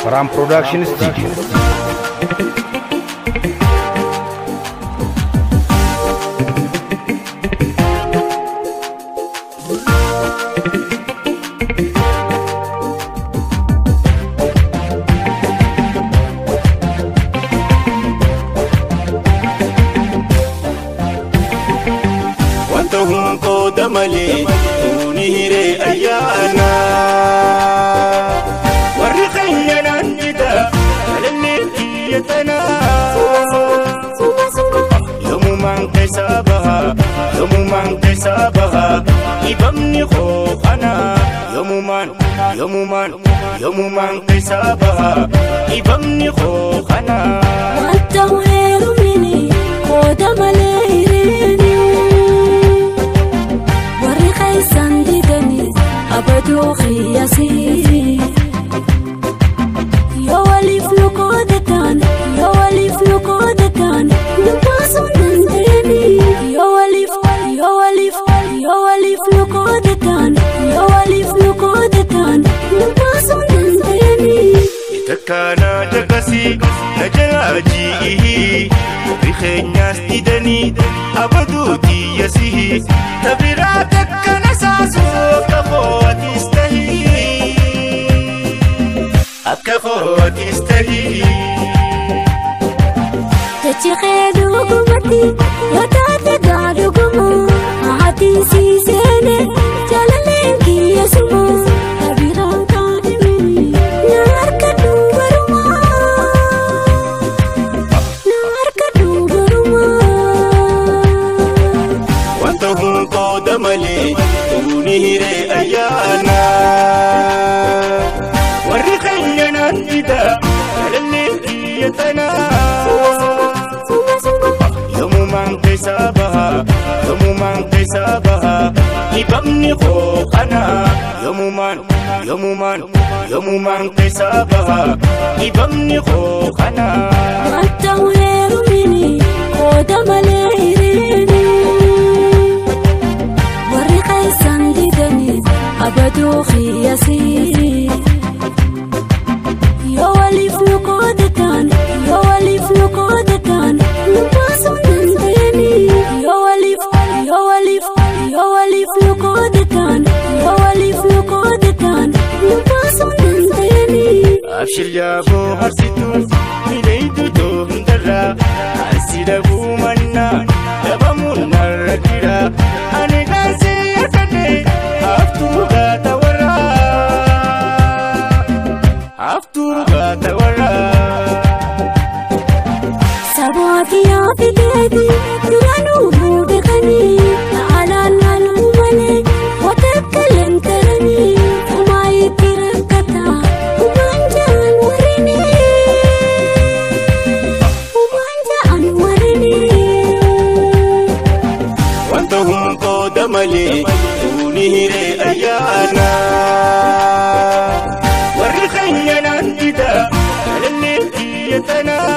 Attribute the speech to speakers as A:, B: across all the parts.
A: Param Production Studio.
B: Wanta hunqooda malee tuuni hiree ayyaana. Warri keenya naan dida jaalallee kiyya tanaa. Yoomumaan keessaa baha, yoomumaan keessaa baha, dhibamni koo kana. Yoomumaan, yoomumaan, yoomumaan keessaa baha, dhibamni koo kana.
C: Wanta heerumini qooda malee hireeni. Warri keessan didanii abaduu qiyyasii. Yoo waliif nu qoodataan, yoo waliif nu qoodataan, nu baasuu dandeenyi. Yoo waliif, yoo waliif, yoo waliif nu qoodataan, yoo waliif nu qoodataan, nu baasuu dandeenyi.
B: Takkaana caqasii na jalaa ji'ihii, warri keenyaas didanii abaduu tiyyasii. Tabiraa takkana saasuu akka kootis tahii. Akka kootis tahii.
C: Jechi kee dhugumatti yoo taate gaadhuguma, maatiin sii seene jaalalleen kiyya suma. Kabiraan kaadhimini na harka dubaruma. Na harka dubaruma.
B: Wanta hunqooda malee tuuni hiree ayyaana. Warri keenya naan dida jaalallee kiyya tanaa. Yoomumaan keessaa baha, yoomumaan keessaa baha, dhibamni koo kana. Yoomumaan, yoomumaan, yoomumaan keessaa baha, dhibamni koo kana.
C: Wanta heerumini qooda malee hireeni. Warri keessan didanii abaduu qiyyasii. Yoo waliif nu qoodataan, yoo waliif nu qoodataan, nu baasuu dandeenyi. Yoo waliif, yoo waliif, yoo waliif nu qoodataan, yoo waliif nu qoodataan, nu baasuu dandeenyi.
B: Abshir yaaboo harsituun miidhagduu hundarraa, ansi dhabuu mannaa dhabamuun narra jira. Ani gaansii harkadhee haftuu gaata warraa. Haftuu gaata warraa.
C: Sabaati yaafiteeti duraanuu buubeekanii, alaan laaluu malee watakka lantaranii, uumaa itti rakkataa uumaan ja'an warreenii. Uumaan ja'an warreenii.
B: Wanta hunqooda malee tuuni hiree ayyaana. Warri keenya naan dida jaalallee kiyya tanaa.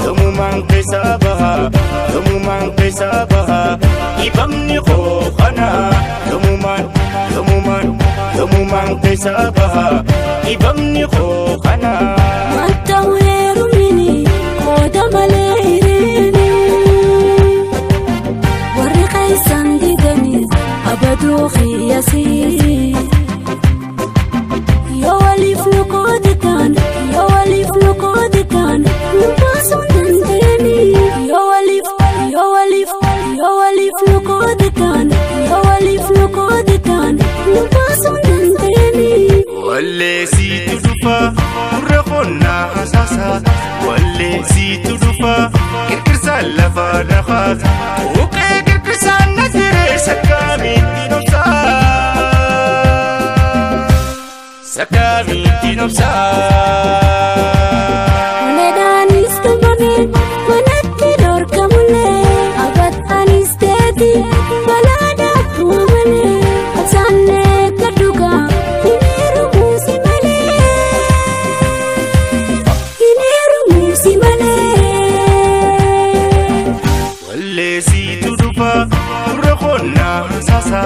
B: Yoomumaan keessaa baha, yoomumaan keessaa baha, dhibamni koo kana. Yoomumaan, yoomumaan, yoomumaan keessaa baha, dhibamni koo kana.
C: Wanta heerumini qooda malee hireeni. Warri keessan didanii abaduu qiyyasii. Yoo waliif nu qoodataan, yoo waliif nu qoodataan, nu baasuu dandeenyi. Yoo waliif, yoo waliif, yoo waliif nu qoodataan, yoo waliif nu qoodataan, nu baasuu dandeenyi.
B: Walleessiitu dhufa gurra qonnaa hasaasa. Walleessiitu dhufa kirkirsaan lafa dhahaata. Buqqee kirkirsaan na jiree sakkaamitti dhobsaa. Sakkaamitti dhobsaa.
C: Uleedhaanis tumame manatti dhorkamullee, abattaanis teeti balaa daabbuu malee, obsaanlee gaddugaa hin heerumuusi malee. Hin heerumuusi malee.
B: Walleessiitu dhufa gurra qonnaa hasaasa.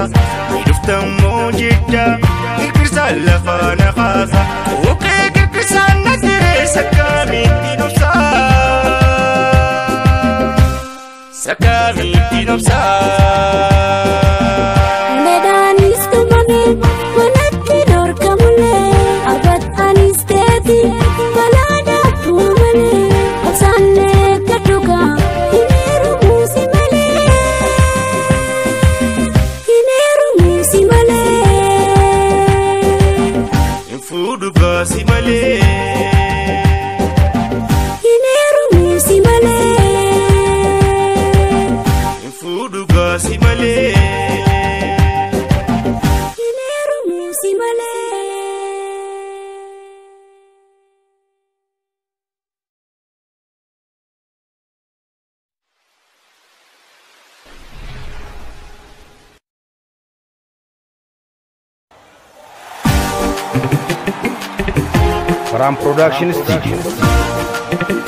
B: Ni dhuftan moo jecha Isaan lafa na kaasa. Quuqee girgisaan na diree sakkaamitti dhobsaa. Sakkaamitti dhobsaa.
C: Ledaanis tumame manatti dhorkamulee abattaanis teeti balaa daabbuu malee obsaallee gadhugaa hin heerumuusi malee hin heerumuusi malee.
B: Hin fuudhu baasi malee.
C: Hin heerumuusi malee.
B: Hin fuudhu baasi malee.
C: Hin heerumuusi malee.
A: Ram Production Studio.